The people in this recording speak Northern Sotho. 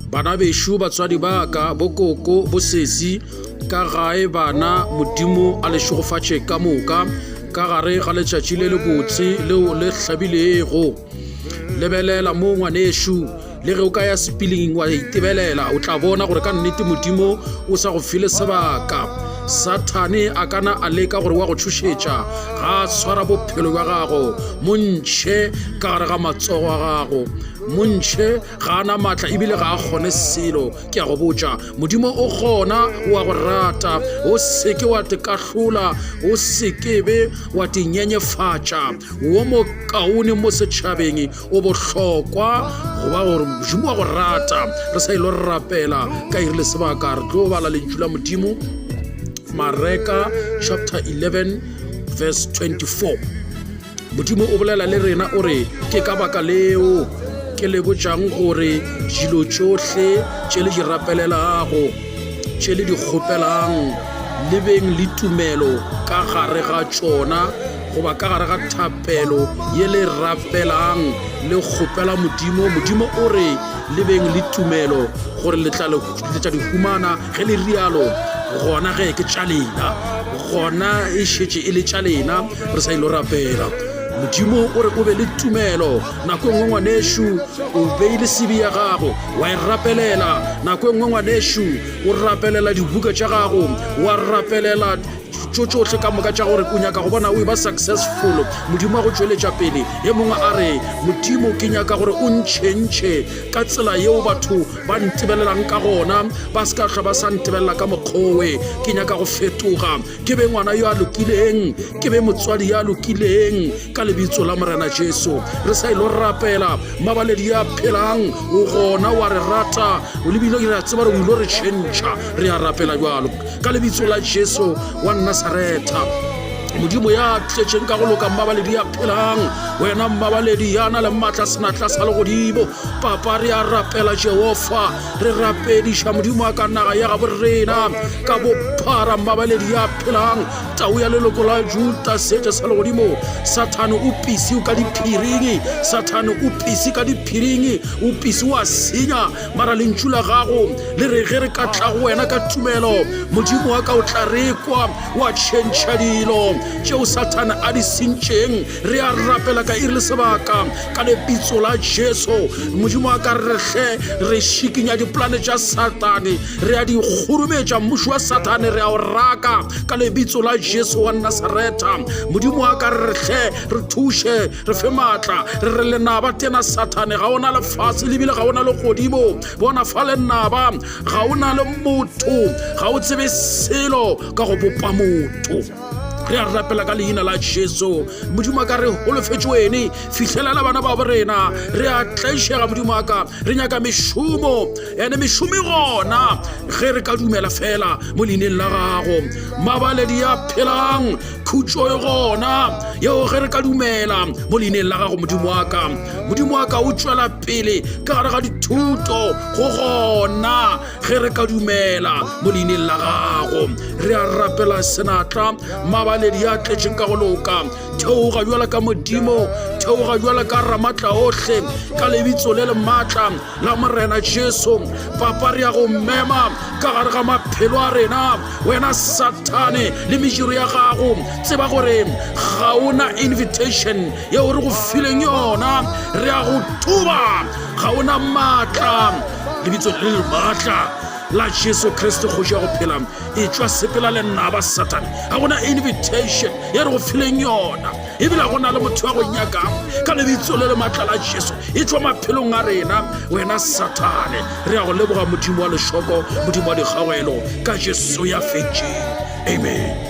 Bana bešo, batswadi ba ka, bokoko, bosesi, ka gae bana, Modimo a le šegofatše ka moka ka gare ga letšatši le lebotse leo le hlabilego. Lebelela mo ngwanešu, le ge o ka ya sepiling wa itebelela, o tla bona gore ka nnete Modimo o sa go file sebaka. Sathane a kana a leka gore wa go tšhošetša, ga a tshwara bophelo bja gago, mo ntšhe ka gare ga matsogo a gago, mo ntšhe Ga a na maatla ebile ga a kgone selo. Ke a go botša, Modimo o gona, o a go rata. O se ke wa te kahlola, o se ke be wa te nyenyefatša. Wo mokaone mo setšhabeng, o bohlokwa go ba gore Modimo wa go rata. Re sa ilo rapela ka iri le sebaka, re tlo bala lentšu la Modimo, Mareka chapter 11 verse 24. Modimo o bolela le rena o re, Ke ka baka leo ke le botšang gore dilo tšohle tše le di rapelelago, tše le di kgopelang, le beng le tumelo ka gare ga tšona, goba ka gare ga thapelo ye le rapelang le kgopela Modimo. Modimo o re le beng le tumelo gore le tla di humana. Ge le rialo, gona ge ke tša lena, gona e šetše e le tša lena. Re sa ilo rapela. Modimo o re o be le tumelo. Nako e nngwe ngwanešu o beile sebe ya gago wa e rapelela. Nako e nngwe ngwanešu o rapelela dibuka tša gago, wa rapelela tšo tšohle ka moka tša gore o nyaka go bona o e ba successful. Modimo wa go tšweletša pele. E mongwe a re, Modimo ke nyaka gore o ntšhentšhe ka tsela yeo batho ba ntebelelang ka gona, ba se ka hlwa ba sa ntebelela ka mokgowe. Ke nyaka go fetoga, ke be ngwana yo a lokileng, ke be motswadi yo a lokileng, ka lebitso la Morena Jesu. Re sa ilo rapela, mabaledi ya phelang o gona, wa re rata, o lebile re a tseba gore o ilo re tšhentšha. Re a rapela bjalo ka lebitso la Jesu wa Nasaretha. Modimo ya tletšeng ka go loka, mmabaledi ya phelang, wena mmabaledi ya na le maatla senatla sa legodimo. Papa, re a rapela Jehofa, re rapediša Modimo wa ka naga ya gabo rena ka bophara, mmabaledi ya phelang, tau ya leloko la Juda, seetša sa legodimo. Sathane o pisi o ka diphiring, Sathane o pisi ka diphiring, o pisi wa senya, mara lentšu la gago le re ge re ka tla go wena ka tumelo, Modimo wa ka o tla re kwa, wa tšhentšha dilo tšeo Sathane a di sentšeng. Re a rapela ka iri le sebaka ka lebitso la Jesu. Modimo wa ka, re hle re šikinya dipolane tša Satane, re a di kgurumetša, mmušo wa Satane re a o raka ka lebitso la Jesu wa Nasaretha. Modimo wa ka, re hle re thuše, re fe maatla. Re re lenaba tena Satane, ga ona lefase lebile ga ona legodimo. Bona fa lenaba, ga o na le motho, ga o tsebe selo ka go bopa motho. Re a rapela ka leina la Jesu. Modimo wa ka, re holofetše wene, fihlelela bana ba rena. Re a tlaišega Modimo wa ka, re nyaka mešomo, ene mešomo e gona ge re ka dumela fela mo leineng la gago. Mabaledi ya phelang, khutšo e gona yeo ge re ka dumela mo leineng la gago Modimo wa ka. Modimo wa ka o tšwela pele ka gare ga dithuto, go gona Ge re ka dumela mo leineng la gago, re a rapela senatla, mabaledi a tletšeng ka go loka. Theoga bjala ka Modimo, theoga bjala ka Ramatla ohle, ka lebitso le le maatla la Morena Jesu. Papa, re ya go mema ka gare ga maphelo a rena, wena Sathane le mediro ya gago. Tseba gore ga o na invitation yeo re go fileng yona, re ya go tuba, ga o na maatla. Lebitso le le maatla la Jesu Kriste kgoši ya go phela, e tšwa sepela le naba Satane. Ga gona invitation ya re go fileng yona, ebile ga gona le motho wa go nyakang. Ka lebitso le le maatla la Jesu, e tšwa maphelong a rena, wena Satane. Re ya go leboga Modimo wa lešoko, Modimo wa dikgawelo, ka Jesu ya fetšeng. Amen.